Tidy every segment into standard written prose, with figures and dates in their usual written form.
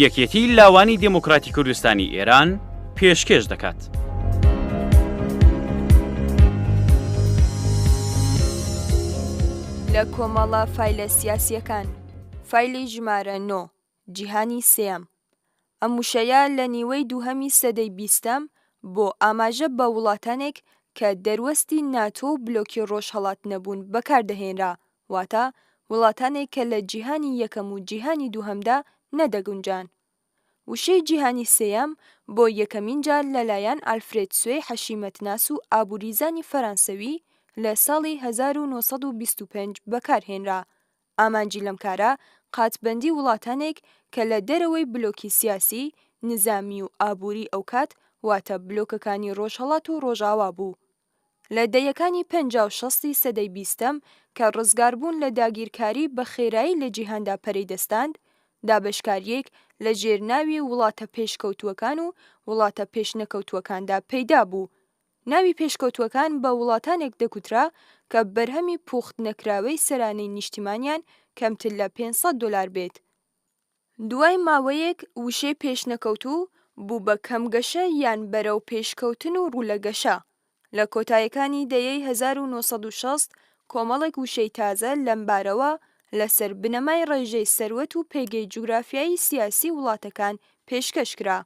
یەکێتی لاوانی دێموکراتی کوردستانی ئێران پێشکێش دەکات. لە کۆمەڵە فایلە سیاسییەکان، فایلی ژمارە نۆ، جیهانی سێیەم. ئەم وشەیە لە نیوەی دووهەمی سەدەی بیستەم بۆ ئاماژە بە وڵاتانێک کە دەروەستی ناتۆ و بلۆکی ڕۆژهەڵات نەبوون بەکار دەهێنرا، واتە وڵاتانێک کە لە جیهانی یەکەم و جیهانی دووهەمدا نەدەگونجان. وشەی جیهانی سێیەم بۆ یەکەمین جار لەلایەن ئالفرێد سوێی حەشیمەتناس و ئابووریزانی فەرانسەوی لە ساڵی 1925 بەکار هێنرا، ئامانجی لەم کارە قاتبەندی وڵاتانێک کە لە دەرەوەی بلۆکی سیاسی، نیزامی و ئابووری ئەوکات واتە بلۆکەکانی ڕۆژهەڵات و ڕۆژاوا بوو. لە دەیەکانی 50 و شەستی سەدەی بیستەم کە ڕزگاربوون لە داگیرکاری بە خێرایی لە جیهاندا پەرەی دەستاند، دابەشکارییەک لە ژێر ناوی وڵاتە پێشکەوتووەکان و وڵاتە پێشنەکەوتووەکاندا پەیدا بوو. ناوی پێشکەوتووەکان بە وڵاتانێک دەگوترا کە بەرهەمی پوخت نەکراوەی سەرانەی نیشتیمانیان کەمتر لە 500 دۆلار بێت. دوای ماوەیەک وشەی پێشنەکەوتوو بوو بە کەمگەشە یان بەرەو پێشکەوتن و ڕوو لە گەشە. لە کۆتایەکانی دەیەی 1960 کۆمەڵێک وشەی تازە لەم بارەوە لەسەر بنەمای ڕێژەی سەروەت و پێگەی جوگرافیایی سیاسی وڵاتەکان پێشکەش کرا.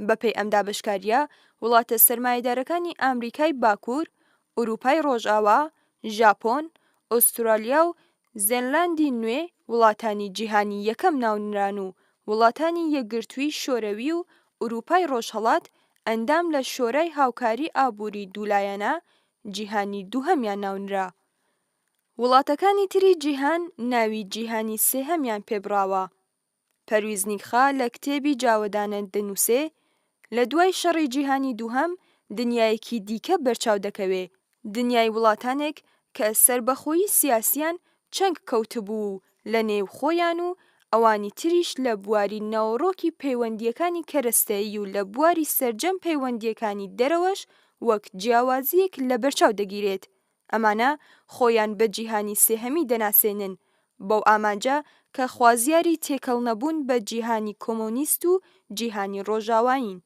بەپێی ئەم دابەشکارییە، وڵاتە سەرمایەدارەکانی ئامریکای باکوور، ئورووپای ڕۆژاوا، ژاپۆن، ئوسترالیا و زێنلاندی نوێ وڵاتانی جیهانی یەکەم ناونران و وڵاتانی یەکگرتووی شۆرەوی و ئورووپای ڕۆژهەڵات ئەندام لە شۆرای هاوکاری ئابووری دوولایەنە جیهانی دووهەمیان ناونرا. وڵاتەکانی تری جیهان ناوی جیهانی سێهەمیان پێبراوە. پەرویز نیکخا لە کتێبی جاوەدانە دەنووسێ، لە دوای شەڕی جیهانی دووهەم دنیایەکی دیکە بەرچاو دەکەوێ، دنیای وڵاتانێک کە سەربەخۆیی سیاسیان چەنگ کەوتبوو و لە نێو خۆیان و ئەوانی تریش لە بواری ناوەڕۆکی پەیوەندییەکانی کەرەستەیی و لە بواری سەرجەم پەیوەندییەکانی دەرەوەش وەک جیاوازییەک لەبەرچاو دەگیرێت ئەمانە خۆیان بە جیهانی سێهەمی دەناسێنن، بەو ئامانجە کە خوازیاری تێکەڵنەبوون بە جیهانی کۆمۆنیست و جیهانی ڕۆژاوایین.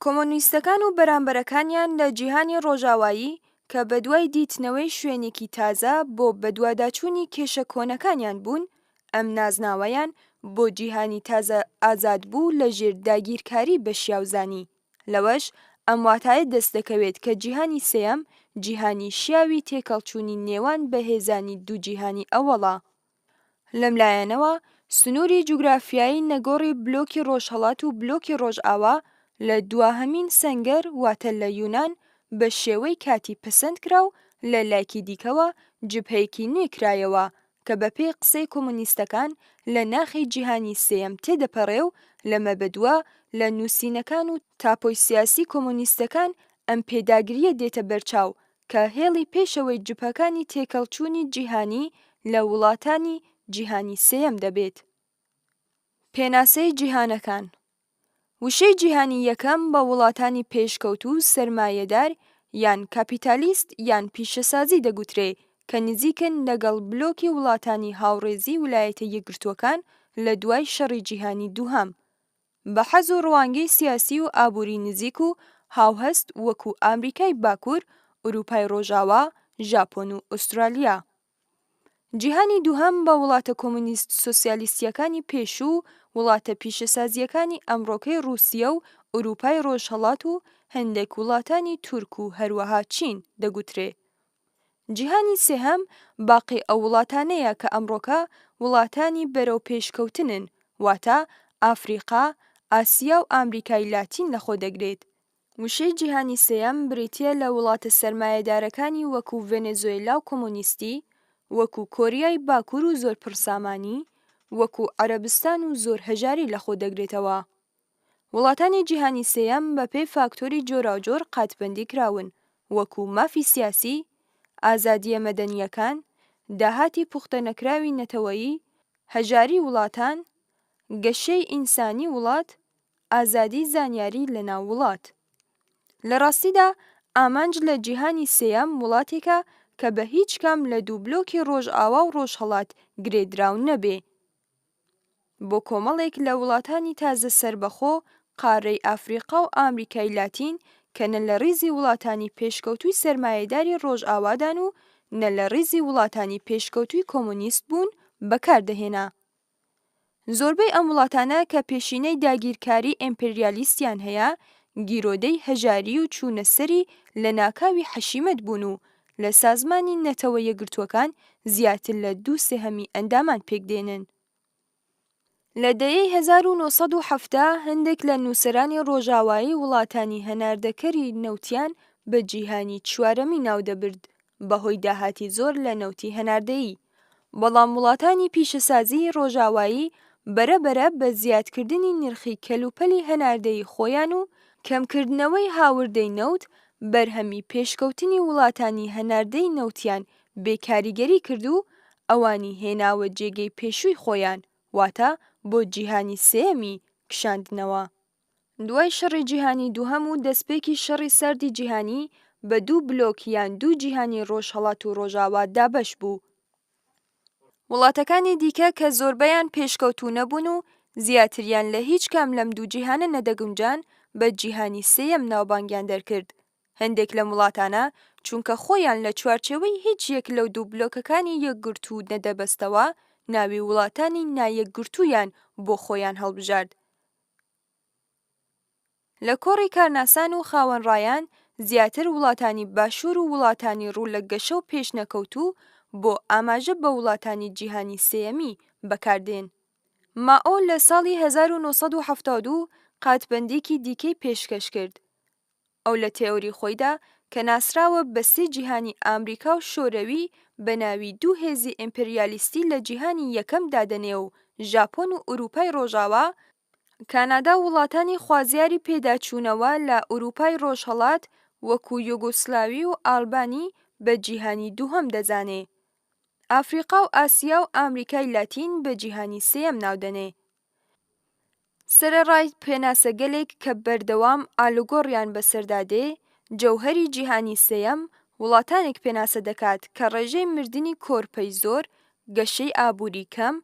کۆمۆنیستەکان و بەرامبەرەکانیان لە جیهانی ڕۆژاوایی کە بەدوای دیتنەوەی شوێنێکی تازە بۆ بەدواداچوونی کێشە کۆنەکانیان بوون، ئەم نازناوەیان بۆ جیهانی تازە ئازادبوو لەژێر داگیرکاری بە شیاو زانی. لەوەش ئەم واتایە دەست دەکەوێت کە جیهانی سێیەم جیهانی شیاوی تێکەڵچوونی نێوان بەهێزانی دوو جیهانی ئەوەڵە. لەم لایەنەوە سنووری جوگرافیایی نەگۆڕی بلۆکی ڕۆژهەڵات و بلۆکی ڕۆژئاوا لە دواهەمین سەنگەر واتە لە یونان بە شێوەی کاتی پەسەند کرا و لە لایکی دیکەوە جبهەیەکی نوێ کرایەوە کە بە پێی قسەی کۆمۆنیستەکان لە ناخی جیهانی سێیەم تێدەپەڕێ و لەمە بەدوا لە نووسینەکان و تاپۆی سیاسی کۆمۆنیستەکان ئەم پێداگرییە دێتە بەرچاو کە هێڵی پێشەوەی جبهەکانی تێکەڵچوونی جیهانی لە وڵاتانی جیهانی سێیەم دەبێت. پێناسەی جیهانەکان وشەی جیهانی یەکەم بە وڵاتانی پێشکەوتوو و سەرمایەدار یان کاپیتالیست یان پیشەسازی دەگوترێ کە نزیکن لەگەڵ بلۆکی وڵاتانی هاوڕێزی ولایەتە یەکگرتووەکان لە دوای شەڕی جیهانی دووهەم بە حەز و ڕوانگەی سیاسی و ئابووری نزیک و هاوهەست وەکوو ئامریکای باکوور، ئورووپای ڕۆژاوا، ژاپۆن و ئوسترالیا. جیهانی دووهەم بە وڵاتە کۆمۆنیست سۆسیالیستییەکانی پێشوو و وڵاتە پیشەسازییەکانی ئەمڕۆکەی ڕووسیە و ئورووپای ڕۆژهەڵات و هەندێک وڵاتانی تورک و هەروەها چین دەگوترێ. جیهانی سێهەم باقی ئەو وڵاتانەیە کە ئەمڕۆکە وڵاتانی بەرەو پێشکەوتنن واتە ئافریقا، ئاسیا و ئامریکای لاتین لەخۆ دەگرێت. وشەی جیهانی سێیەم بریتییە لە وڵاتە سەرمایەدارەکانی وەکو ڤەنێزۆیلا و کۆمۆنیستی، وەکو کۆریای باکوور و زۆر پڕسامانی، وەکو عەرەبستان و زۆر هەژاری لەخۆ دەگرێتەوە. وڵاتانی جیهانی سێیەم بەپێی فاکتۆری جۆراوجۆر قاتبەندی کراون وەکو مافی سیاسی، ئازادییە مەدەنییەکان، داهاتی پوختەنەکراوی نەتەوەیی، هەژاری وڵاتان، گەشەی ئینسانی وڵات، ئازادی زانیاری لە ناو وڵات. لە ڕاستیدا ئامانج لە جیهانی سێیەم وڵاتێکە کە بە هیچ کام لە دوو بلۆکی ڕۆژئاوا و ڕۆژهەڵات گرێدراو نەبێ. بۆ کۆمەڵێک لە وڵاتانی تازە سەربەخۆ قارەی ئافریقا و ئامریکای لاتین کە نە لە ڕیزی وڵاتانی پێشکەوتووی سەرمایەداری ڕۆژئاوادان و نە لە ڕیزی وڵاتانی پێشکەوتووی کۆمۆنیست بوون بەکار دەهێنا. زۆربەی ئەم وڵاتانە کە پێشینەی داگیرکاری ئێمپریالیستیان هەیە گیرۆدەی هەژاری و چوونە سەری لەناکاوی حەشیمەت بوون و لە سازمانی نەتەوە یەکگرتووەکان زیاتر لە دوو سێهەمی ئەندامان پێک دێنن. لە دەیەی 1970 هەندێک لە نووسەرانی ڕۆژاوایی وڵاتانی هەناردەکەری نەوتیان بە جیهانی چوارەمی ناودەبرد بەهۆی داهاتی زۆر لە نەوتی هەناردەیی. بەڵام وڵاتانی پیشەسازیی ڕۆژاوایی بەرە بەرە بە زیادکردنی نرخی کەلوپەلی هەناردەیی خۆیان و کەمکردنەوەی هاوردەی نەوت بەرهەمی پێشکەوتنی وڵاتانی هەناردەی نەوتیان بێ کاریگەری کرد و ئەوانی هێناوە جێگەی پێشووی خۆیان واتە بۆ جیهانی سێیەمی کشاندنەوە. دوای شەڕی جیهانی دووهەم و دەستپێکی شەڕی ساردی جیهانی بە دوو بلۆک یان دوو جیهانی ڕۆژهەڵات و ڕۆژاوا دابەش بوو. وڵاتەکانی دیکە کە زۆربەیان پێشکەوتوو نەبوون و زیاتریان لە هیچ کام لەم دوو جیهانە نەدەگونجان بە جیهانی سێیەم ناوبانگیان دەرکرد. هەندێک لەم وڵاتانە چونکە خۆیان لە چوارچێوەی هیچ یەک لەو دوو بلۆکەکانی یەکگرتوو نەدەبەستەوە ناوی وڵاتانی نایەکگرتوویان بۆ خۆیان هەڵبژارد. لە کۆڕی کارناسان و خاوەن ڕایان زیاتر وڵاتانی باشوور و وڵاتانی ڕوو لە گەشە و پێشنەکەوتوو بۆ ئاماژە بە وڵاتانی جیهانی سێیەمی بەکار دێن. مائۆ لە ساڵی 1972 قاتبەندیکی دیکەی پێشکەش کرد. ئەو لە تێئۆری خۆیدا کە ناسراوە بە سێ جیهانی ئامریکا و شۆرەوی بە ناوی دوو هێزی ئیمپریالیستی لە جیهانی یەکەم دادەنێ و ژاپۆن و ئورووپای ڕۆژاوا، کانادا و وڵاتانی خوازیاری پێداچوونەوە لە ئورووپای ڕۆژهەڵات وەکوو یۆگۆسلاوی و ئالبانی بە جیهانی دووهەم دەزانێ. ئافریقا و ئاسیا و ئامریکای لاتین بە جیهانی سێیەم ناو دەنێ. سەرەڕای پێناسەگەلێک کە بەردەوام ئالوگۆڕیان بەسەردا دێ، جەوهەری جیهانی سێیەم وڵاتانێک پێناسە دەکات کە ڕێژەی مردنی کۆرپەی زۆر، گەشەی ئابووری کەم،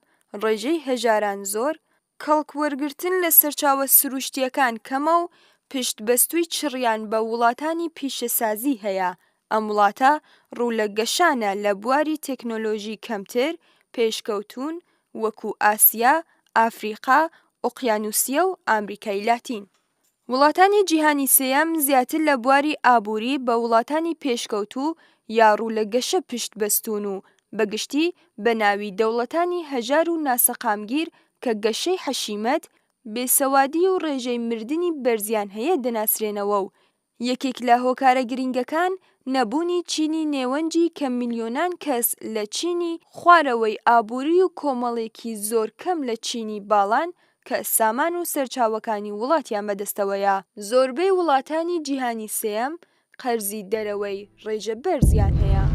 ڕێژەی هەژاران زۆر، کەڵک وەرگرتن لە سەرچاوە سروشتییەکان کەمە و پشتبەستووی چڕیان بە وڵاتانی پیشەسازی هەیە، ئەم وڵاتە ڕوو لە گەشانە لە بواری تێکنۆلۆژی کەمتر پێشکەوتوون وەکوو ئاسیا، ئافریقا، ئۆقیانوسیە و ئامریکای لاتین. وڵاتانی جیهانی سێیەم زیاتر لە بواری ئابووری بە وڵاتانی پێشکەوتوو یا ڕوو لە گەشە پشت بەستوون و بە گشتی بە ناوی دەوڵەتانی هەژار و ناسەقامگیر کە گەشەی حەشیمەت، بێسەوادی و ڕێژەی مردنی بەرزیان هەیە دەناسرێنەوە و یەکێک لە هۆکارە گرینگەکان نەبوونی چینی نێوەنجی کە ملیۆنان کەس لە چینی خوارەوەی ئابووری و کۆمەڵێکی زۆر کەم لە چینی باڵان کە سامان و سەرچاوەکانی وڵاتیان بەدەستەوەیە. زۆربەی وڵاتانی جیهانی سێیەم قەرزی دەرەوەی ڕێژە بەرزیان هەیە.